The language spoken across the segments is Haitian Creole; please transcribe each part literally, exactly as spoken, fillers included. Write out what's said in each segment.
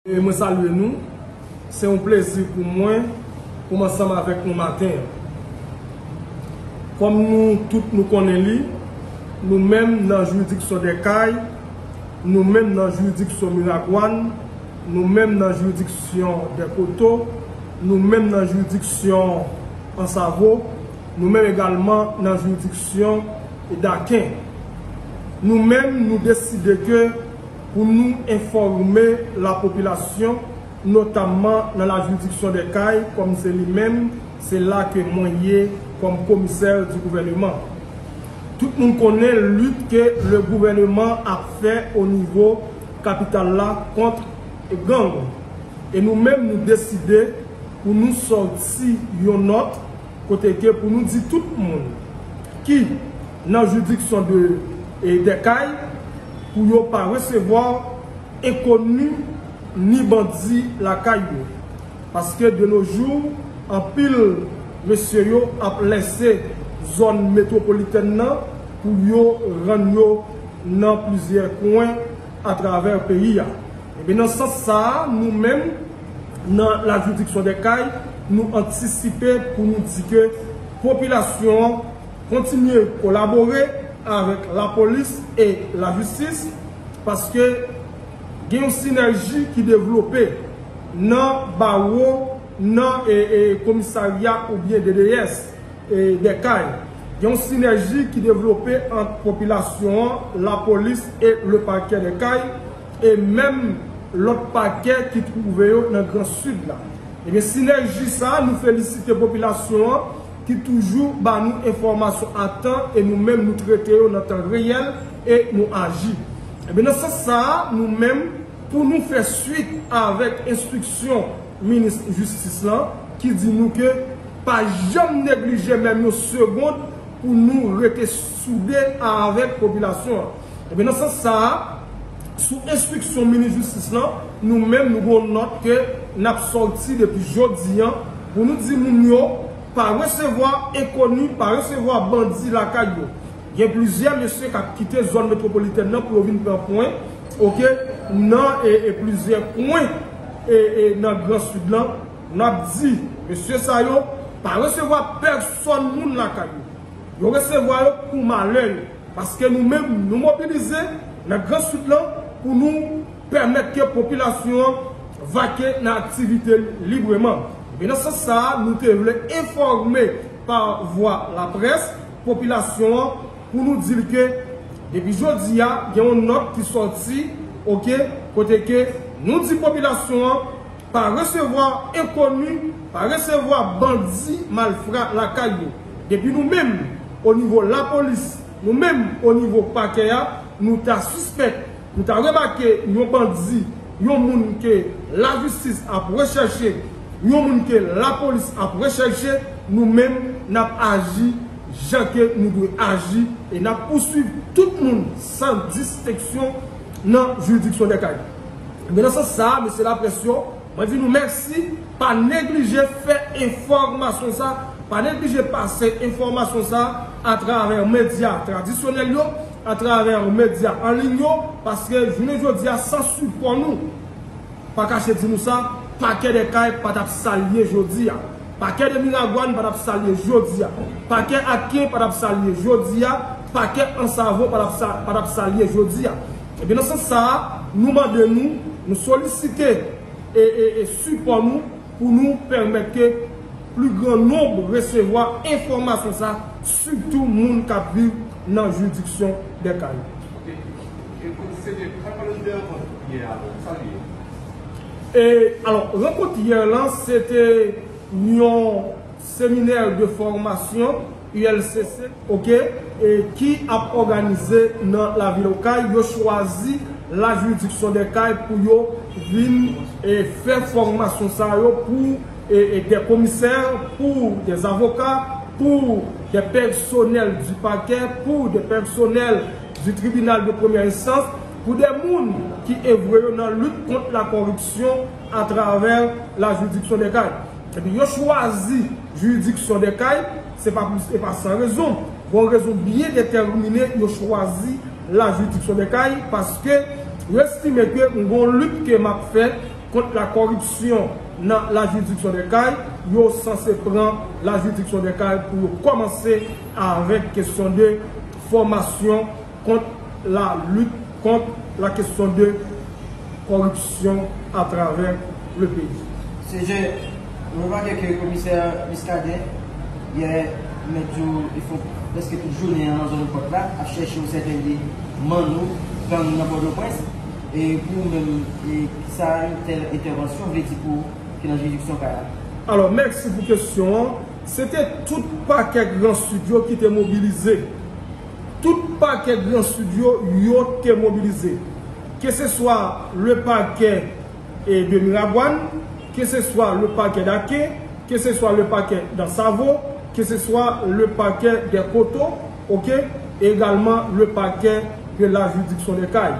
E mwen salye nou. Se yon plezi pou mwen pou m ansanm avèk nou maten an. Kòm nou tout nou konnen li, nou menm nan jiridiksyon Dèkay, nou menm nan jiridiksyon Miragwàn, nou menm nan jiridiksyon Dèkoto, nou menm nan jiridiksyon Ansavo, nou menm egalman nan jiridiksyon Daken. Nou menm, nou deside ke pou nou enfòme lapopilasyon, notamman nan lajiridiksyon Dèkay, kòm se li menm, se la ke mwen ye kòm komisè di gouvèneman. Tout moun konnen lit ke le gouvèneman ap fè o nivo kapital la kont gang. E nou menm, nou deside pou nou sòti yon nòt kote ke pou nou di tout moun ki nan jiridiksyon de, e, Dèkay, pou yo pa resevwa enkoni ni bandi lakay yo. Paske de nos jours, anpil mesye yo ap lèse zòn metwopolitèn nan pou yo rann yo nan plizyè kwen atravè peyi a. Ebyen, nan sans sa a, nou menm, nan lajiridiksyon Dèkay, nou antisipe pou nou di ke popilasyon an kontinye kolabore avèk lapolis e lajistis, paske gen yon sinèji ki devlope nan bawo, nan, e, e, komisarya oubyen D D S, e, Dèkay. Gen yon sinèji ki devlope ant popilasyon an, lapolis e le pakè Dèkay, e menm lòt pakè ki twouve yo nan Gran Sid la. Ebyen, sinèji sa a, nou felisite popilasyon an ki toujou ba nou enfòmasyon a tan e nou menm nou trete yo nan tan reyèl e nou aji. Ebyen, nan sans sa a, nou menm, pou nou fè swit avèk enstriksyon minis jistis lan ki di nou ke pa janm neglije menm yon segond pou nou rete soude avèk popilasyon an. Ebyen, nan sans sa a, sou enstriksyon minis jistis lan, nou menm nou gen yon nòt ke n ap sòti depi jodi a pou nou di moun yo pa resevwa enkoni, pa resevwa bandi lakay yo. Gen plizyè mesye k ap kite zòn metwopolitèn nan pou yo vin pran pwen, oke, nan, e, e plizyè kwen, e, e nan Gran Sid lan. N ap di, mesye sa yo pa resevwa pèsòn moun lakay yo. Yo resevwa yo pou malè yo. Paske nou menm, nou mobilize nan Gran Sid lan pou nou pèmèt ke popilasyon an vake nan aktivite l libreman. Ebyen, nan sans sa a, nou te vle enfòme pa vwa laprès popilasyon an pou nou di l ke depi jodi a, gen yon nòt ki sòti, oke, kote ke nou di popilasyon an pa resevwa enkoni, pa resevwa bandi malfra lakay yo. Depi nou menm, o nivo lapolis, nou menm, o nivo pakè a, nou ta sispèk, nou ta remake yon bandi, yon moun ke lajistis ap rechèche, yon moun ke lapolis ap rechèche, nou menm, n ap aji jan ke nou dwe aji e n ap pouswiv tout moun san distenksyon nan jiridiksyon Dèkay. Men nan sans sa a, mesye laprès yo, mwen di nou mèsi, pa neglije fè enfòmasyon sa, pa neglije pase enfòmasyon sa atravè medya tradisyonèl yo, atravè medya an liy yo, paske jounen jodi a, san sipò nou, pa kache di nou sa, pakè Dèkay pa t ap sa l ye jodi a. Pakè de Miragwàn pa t ap sa l ye jodi a. Pakè Aken pa t ap sa l ye jodi a. Pakè Ansavo pa t ap sa, pa t ap sa l ye jodi a. Ebyen, nan sans sa a, nou mande nou, nou solisite e, e, e sipò nou pou nou pèmèt ke pli gran nonb resevwa enfòmasyon sa, sitou moun k ap viv nan jiridiksyon Dèkay. Ok. E se te, sa pale de rankont yè a, sa l ye? E, alò, rankont yè lan, se te yon seminè de fòmasyon, U L C C, oke, e ki ap òganize nan lavil Okay. Yo chwazi lajiridiksyon Dèkay pou yo vin, e, fè fòmasyon sa yo pou, e, e, des commissaires, pour des avocats, pour des personnels du parquet, pour des personnels du tribunal de première instance, pou de moun ki evre yo nan lit kont la koripsyon atravè lajiridiksyon Dèkay. Epi yo chwazi jiridiksyon Dèkay, se pa pou, se pa san rezon. Gon rezon byen detèmine yo chwazi lajiridiksyon Dèkay, paske yo estime ke m gon lit ke m ap fè kont la kòripsyon nan la jiridiksyon dè Kay, yo sanse pran la jiridiksyon dè Kay pou yo kòmanse avèk kesyon de fòmasyon kont la lit kont la kesyon de kòripsyon atravè le peyi. Se je, nou remake ke komisè Muscadin, yè, mèt yo, li fè prèske tout jounen an nan zòn pòt la, ap chèche yon sèten de manno gang nan Pòtoprens. E pou ou menm, e kisa yon tèl entèvansyon vle di pou ou ki nan jiridiksyon Kay la? Alò, mèsi pou kesyon an. Se te tout pakè Gran Sid yo ki te mobilize. Tout pakè Gran Sid yo, yo te mobilize. Keseswa le pakè e, de Miragwàn, keseswa le pakè Daken, keseswa le pakè Dansavo, keseswa le pakè dè Koto, oke, e egalman le pakè de la jiridiksyon dè Kay.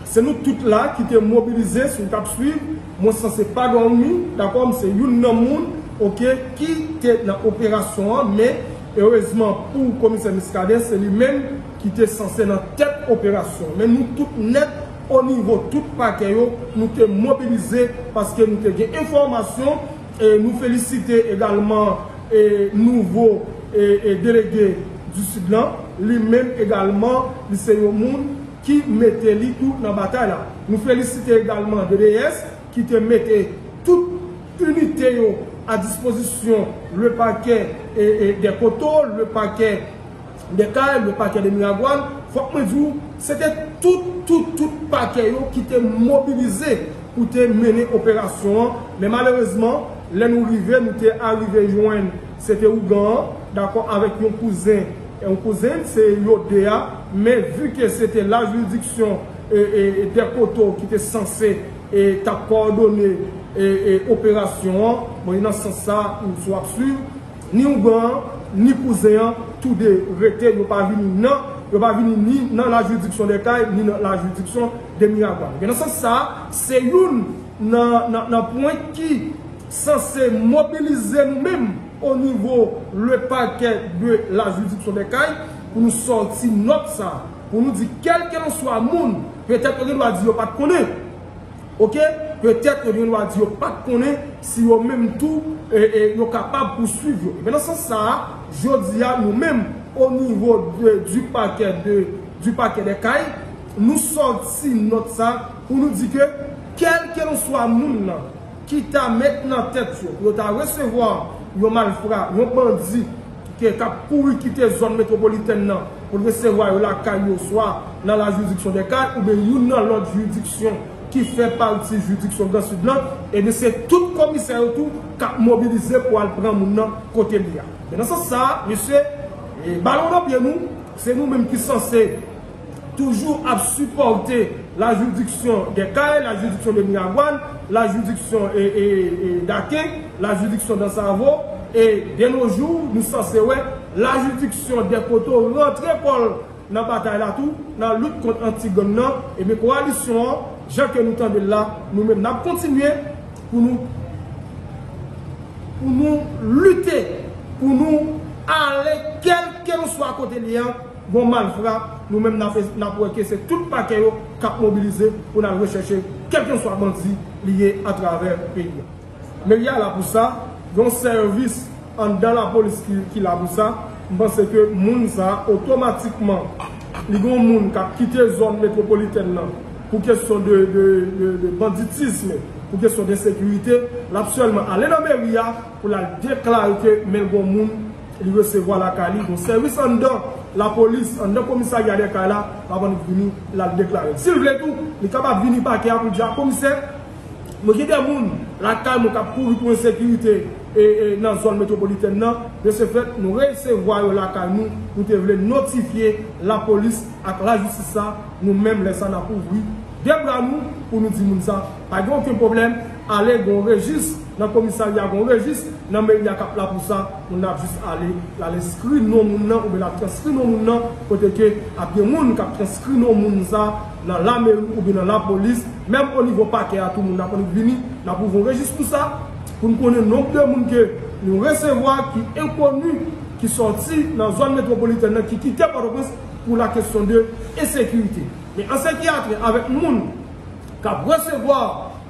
Se nou tout la ki te mobilize, si w t ap swiv, mwen sanse pa dòmi, dakò, m se youn nan moun, oke, ki te nan operasyon an, men erezman pou komisè Muscadin, se li menm ki te sanse nan tèt operasyon. Men nou tout nèt, o nivo tout pakè yo, nou te mobilize paske nou te gen enfòmasyon. E nou felisite egalman e, nouvo e, e, delege di Sid lan, li menm egalman, li se yon moun ki mete li tou nan batay la. Nou felisite egalman D D S ki te mete tout inite yo a dispozisyon le pakè e, e, dè Koto, le pakè dè Kay, le pakè de Miragwàn. Fòk mwen di w, se te tout, tout, tout pakè yo ki te mobilize pou te mennen operasyon an. Men malerezman, lè nou rive, nou te arive jwenn, se te ougan an, dakò, avèk yon kouzen, yon kouzen, se yo de a, men vi ke se te la jiridiksyon e, e, e dè Koto ki te sanse e t ap kowòdone e, e operasyon an, bon, e nan sans sa, ou si w ap swiv, ni ougan an, ni kouzen an, toude rete, yo pa vini nan, yo pa vini ni nan la jiridiksyon dè Kay, ni nan la jiridiksyon de Miragwàn. Men nan sans sa, se youn nan, nan, nan pwen ki sanse mobilize nou menm o nivo le pakè de la jiridiksyon dè Kay pou nou sòti nòt sa, pou nou di kèlkelanswa moun, petèt yo gen dwa di yo pa t konnen. Oke? Petèt yo gen dwa di yo pa t konnen si yo menm tou e, e, yo kapab pouswiv yo. Ebyen, nan sans sa a, jodi a, nou menm, o nivo de, du pakè de, du pakè dè Kay, nou sòti nòt sa pou nou di ke kèlkelanswa moun nan ki ta met nan tèt yo pou yo ta resevwa yon malfra, yon bandi ke k ap kouri kite zòn metwopolitèn nan pou l resevwa yo lakay yo, swa nan la jiridiksyon dè Kay oubyen youn nan lòt jiridiksyon ki fè pati jiridiksyon Gran Sid lan, ebyen se tout komisè yo tou k ap mobilize pou al pran moun nan kote li a. Men nan sans sa a, mesye, e, balon nan pye nou, se nou menm ki sanse toujou ap sipòte la jiridiksyon dè Kay, la jiridiksyon de Miragwàn, la jiridiksyon e, e, e, Daken, la jiridiksyon Dansavo, e de nos jours, nou sanse wè la jiridiksyon dè Koto rantre kò l nan batay la tou, nan lit kont anti-gang nan, ebyen kowalisyon an, jan ke nou tande l la, nou menm n ap kontinye pou nou, pou nou lite, pou nou ale kèlkelanswa kote li an, gon malfra, nou menm n ap, n ap wè ke se tout pakè yo k ap mobilize pou n al rechèche kèlkelanswa bandi li ye atravè peyi a. Meri a la pou sa, gen yon sèvis anndan lapolis ki, ki la pou sa. M panse ke moun sa a, otomatikman, li gen yon moun k ap kite zòn metwopolitèn nan pou kesyon de, de, de, de banditism, pou kesyon de ensekirite, l ap sèlman ale nan meri a pou l al deklare ke men l gen yon moun li resevwa lakay li. Gen yon sèvis anndan lapolis, anndan komisarya dè Kay la, l ap annik vini, l al deklare l. Si l vle tou, li kapab vini pakè a pou l di a, komisè, mwen gen de moun lakay mwen k ap kouri pou ensekirite e, e, nan zòn metwopolitèn nan. De se fèt, nou resevwa yo lakay nou, nou te vle notifye lapolis ak lajistis sa, nou menm lè sa n ap ouvri de bra nou pou nou di moun sa, pa gen okenn pwoblèm, ale gen yon rejis, nan komisarya gen yon rejis, nan meri a k ap la pou sa, moun nan ap jis ale, l al enskri non moun nan, oubyen l al transkri non moun nan, kote ke ap gen moun k ap transkri non moun sa nan lameri oubyen nan lapolis, menm o nivo pakè a tou moun nan ap annik vini, n ap ouvri yon rejis pou sa, pou n konnen nonb de moun ke nou resevwa ki enkoni, ki sòti nan zòn metwopolitèn nan, ki kite Pòtoprens pou la kesyon de ensekirite. Men an se ki a trè avèk moun k ap resevwa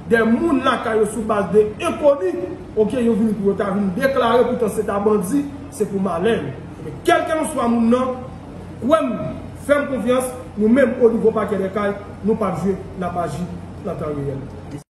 De moun lakay yo sou baz de enkoni, oke, yo vini pou yo ta vin deklare, poutan se ta bandi, se pou malè yo. Men kèlkelanswa moun nan, kwè m, fè m konfyans, nou menm o nivo pakè dè kay, nou p ap jwe, n ap aji nan tan reyèl.